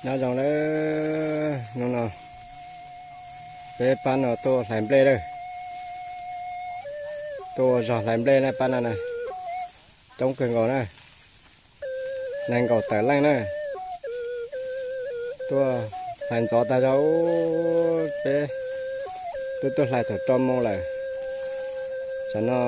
Nyob zoo nawb, hnub no peb pab no tuaj hlais nplej lawm. Tuaj ua zog hlais nplej na pab no na. Coob kawg nkaus na, nees nkaum tawm leej na. Tuaj hlais ntxov tag zog, peb twb tuaj hlais thaum rau moo lawm. Tam no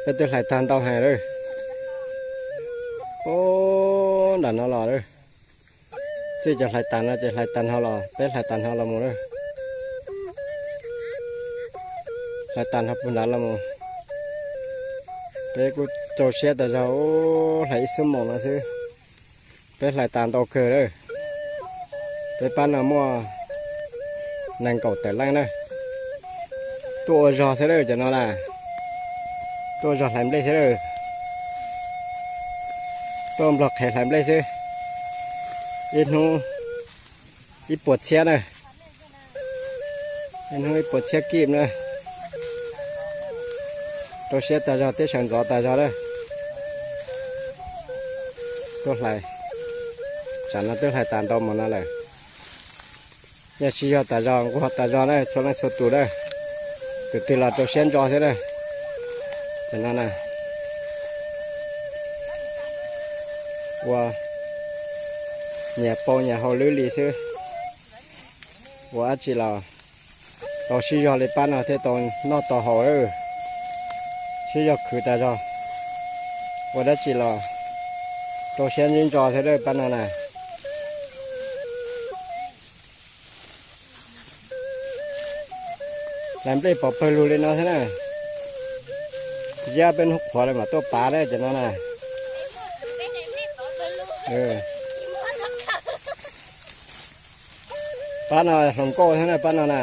peb twb hlais tag ntau heev lawm. Ub, nram no los lawm. Txij cov hlais tas no ces hlais tas hno los, peb hlais tas hno los mus lawm. Hlais tas hno puag nrad los mus. Peb kuj rau siab tas zog, hlais ib xuab moos no xwb. Peb hlais tas ntau kawg lawm. Peb pab no muaj nees nkaum tawm leej na. Tuaj ua zog xwb lawm cov no na. Tuaj ua zog hlais nplej xwb lawm. Tuaj nplog qhev hlais nplej xwb. Ib hnub ib puas txhiab na. Ib hnub ib puas txhiab kib na. Rau siab tas zog thiab sawv ntxov tas zog lawm. Tuaj hlais, tsam no twb hlais tas ntau mus no lawm. Yog sib zog tas zog, nquag tas zog na txhua leej txhua tus na. Tus twg los rau siab ntso xwb na. Tam no na, ua nyias pau nyias hau lwb li xwb. Ua dab tsi los tau sib zog li pab no thiaj tau noj tau haus lawm. Sib zog khwv tas zog, ua dab tsi los rau siab ntso xwb lawm pab no na. Hlais nplej pov pawg lug li no xwb na. Ziab peb hnub qhuav lawm mam tuaj pav na cov no na. Pab no hluas nkauj xwb na pab no na.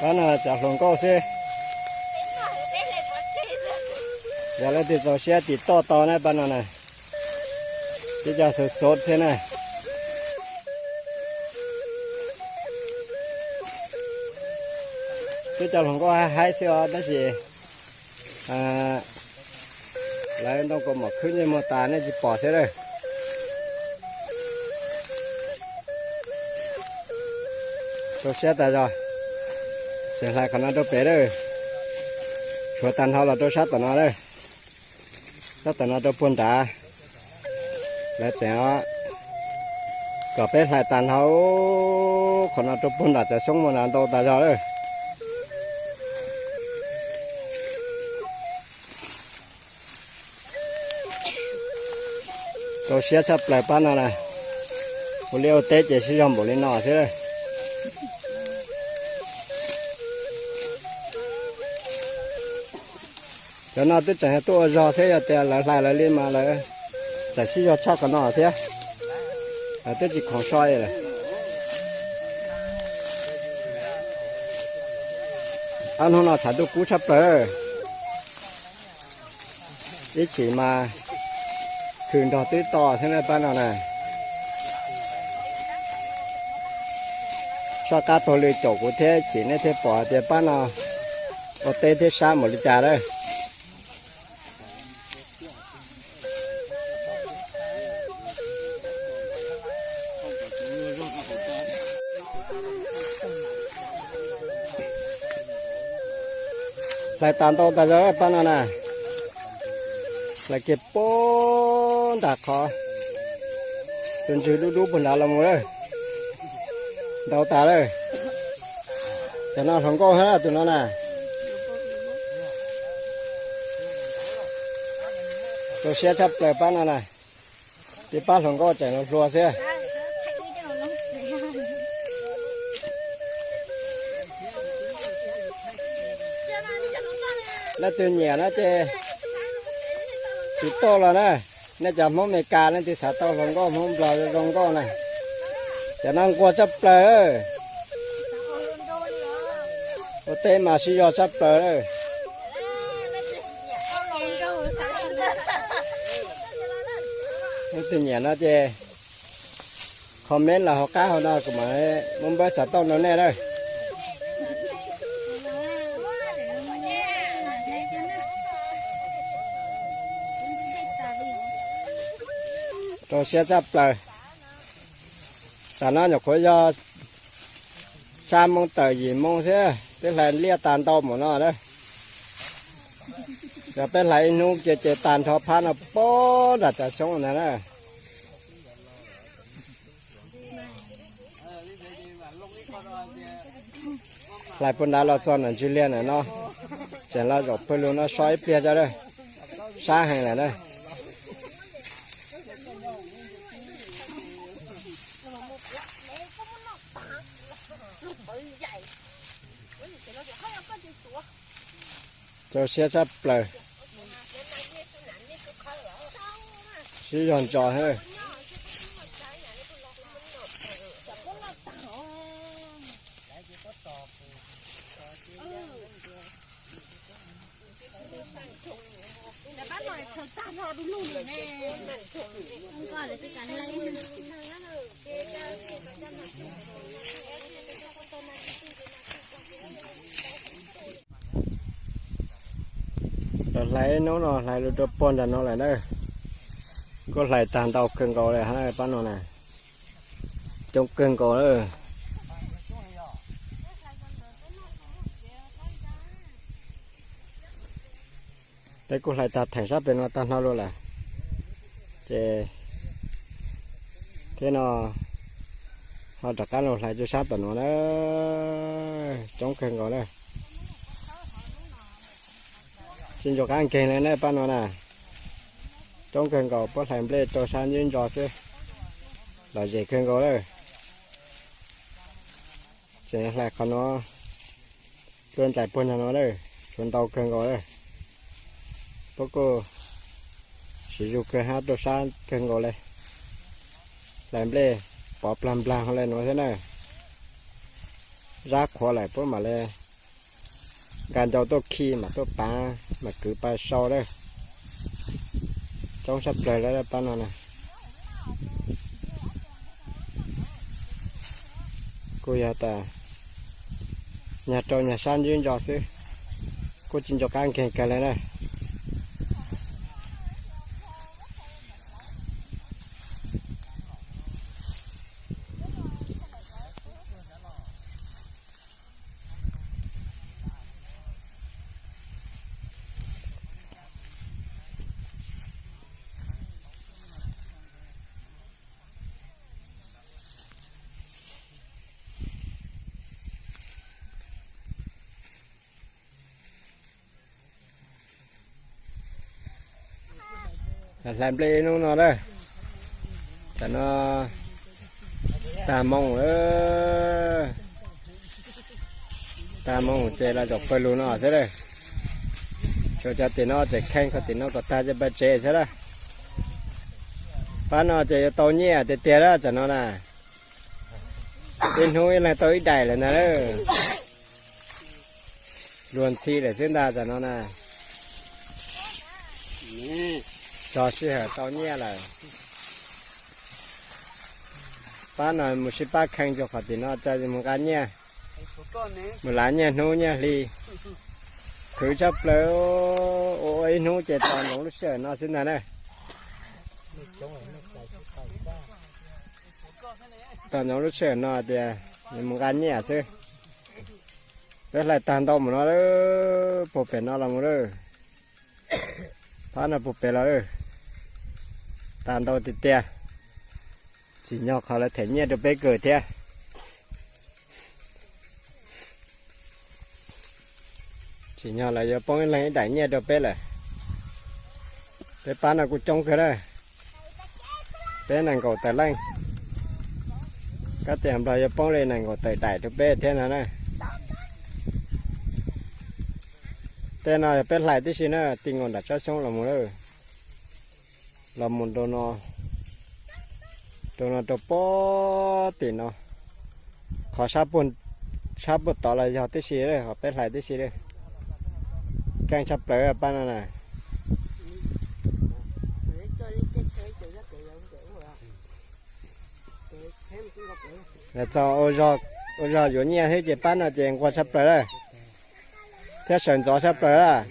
Pab no cov hluas nkauj xwb. Yog leej twg txaus siab tim toj tau na pab no na. Tib co xov xov xwb na. Tib co hluas nkauj haib haib xwb os tab sis lawv ntoo kaus mom khwb ntsej muag tas nej tsis pom xwb lawm. Rau siab tas zog, tseem hlais qhov no rau pem lawm. Tshuav tag nrho los rau sab tom no lawm. Sab tom no rau puag nrad. Lawv tseem kom peb hlais tag nrho qhov no rau puag nram cov xyoob mus na ntau tas zog lawm. Rau siab tshaj plaws pab no na. Ua liaj ua teb ces sib zog npaum li no xwb. Cov no twb tseem tuaj ua zog xwb, yog tias lawv hlais lawv li mas lawv tseem sib zog tshaj qhov no thiab. Lawv twb tsis khoom so li lawm. Ob hnub no tshav ntuj kub tshaj plaws. Ib chim mas khw nrog twb to thiab na pab no na. Soj qab taug lw caum kuv thiab ib chim nej thiaj pom tias pab no ua teb thiab sab npaum li cas lawm. Hlais tas ntau tas zog pab no na. Hlais kiag puag nram qhov tus ntswg dub dub puag nrad los mus lawm. Ntau tas lawm. Cov no hluas nkauj thiab tus no na. Rau siab tshaj plaws pab no na. Tib pab hluas nkauj tseem hluas xwb. Leej twg nyiam no ces tiv tauj los na. Nej cov Hmoob Mes Kas leej twg xav tau hluas nkauj Hmoob Nplog zoo nkauj na, cov no nquag tshaj plaws. Ua teb mas sib zog tshaj plaws lawm. Leej twg nyiam no ces comment los hauv qab hauv no kuv mam muab npawb xov tooj rau nej lawm. Zoo siab tshaj plaws. Tam no nyuam qhuav yog xya moo tawm yim moo xwb, twb hlais liaj tag ntau mus no na. Yog peb hlais ib hnub kiag ces tag nrho phab no puag nram cov xyoob ntag na. Hlais puag nrad los txog ntawm ntsis liaj ntawm no, tseem los zaum pawg lug no so ib pliag tso na. Sab heev lawm na. Rau siab tshaj plaws. Sib zog ntso thiab. Los hlais ib hnub no hlais lug rau puag nram no lawm na. Kuj hlais tag ntau kawg nkaus li hab pab no na. Coob kawg nkaus lawm. Peb kuj hlais tag theem sab pem no tag nrho lawm. Ces thiab no ho rov qab los hlais rau sab tom no na. Coob kawg nkaus na. Tsis ntso qab nkeeg li na pab no na. Coob kawg nkaus, puab hlais nplej rau sab ntsuj ntso xwb. Lom zem kawg nkaus lawm. Tseem hlais qhov no, tuaj nraim puag nram no lawm, tshuav ntau kawg nkaus lawm. Puab kuj siv zug kawg hab rau sab kawg nkaus li. Hlais nplej pov plag nplag hov li no thiab na. Zab qhuav lawm puab mam li nqa ncau tuaj khi mam tuaj paav mam kwv pab sau lawm. Coob tshaj plaws lawm pab no na. Kuj yog tas nyag rau nyag sab ntsuj ntso xwb, kuj tsis ntso qab nkeeg kawg li na. Hlais nplej ib hnub no lawm. Tam no tag moo lawm. Tag moo ces los zaum pawg lug no xwb lawm. Tshuav cov tim no tseem kheej, qhov tim no kom tag ces pais tsev xwb lawm. Pab no ces yuav tau nyiaj tiag tiag lawm tam no na. Ib hnub ib leeg tau ib daim lawm ntag. Luag ntxhi lawm xwb ntag tam no na. Txog sij hawm tau nyiaj lawm. Pab no mus sib pab kheej rau qhov tim no tsa mus nqa nyiaj, mus lav nyiaj hnub nyiaj hli. Khwv tshaj plaws, ua ib hnub ces tos ntsoov lub sij hawm no xwb ntag na. Tos ntsoov lub sij hawm no tias mus nqa nyiaj xwb. Peb hlais tag ntau mus no lawm, puag pem no los mus lawm. Phab no puag pem los lawm. Tag ntau tiag tiag. Tsim nyog qhov lawv them nyiaj rau peb kawg thiab. Tsim nyog lawv yuav poob ib leeg ib daim nyiaj rau peb lawm. Peb pab no kuj coob kawg na. Peb nees nkaum tawm leej. Kab tias Nplog yuav poob li nees nkaum tawm daim rau peb thiab no na. Tej no yog peb hlais tib si na, ti nkaus nram tsob xyoob los mus lawm. Los mus rau no, rau no rau puag tim no. Qhov sab puag tod los yog tib si, qhov peb hlais tib si. Keej tshaj plaws pab no na. Txog ua zog yuav nyiaj thiab ces pab no ces nquag tshaj plaws lawm, thiab sawv ntxov tshaj plaws lawm.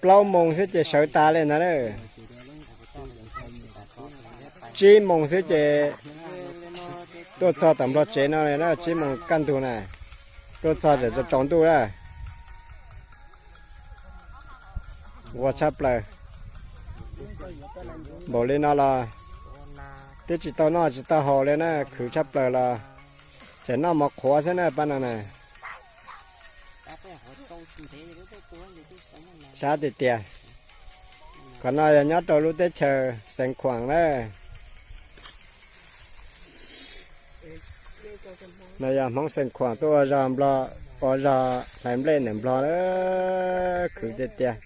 Plaub moos xwb ces sawv tas li ntag na. Tsib moos xwb ces tuaj txog tom nplog tsev no li na, tsib moos kaj ntug na, tuaj txog tseem tsaus ntuj na. Ua tshaj plaws. Npaum li no los twb tsis tau noj tsis tau haus li na, khwv tshaj plaws los tseem noj mov qhuav xwb na pab no na. Sab tiag tiag. Qhov no yog nyob rau lub teb chaws Xeev Khuam na. No yog Hmoob Xeev Khuam tuaj ua zog nplog, ua zog hlais nplej ntawm nplog na, khwv tiag tiag.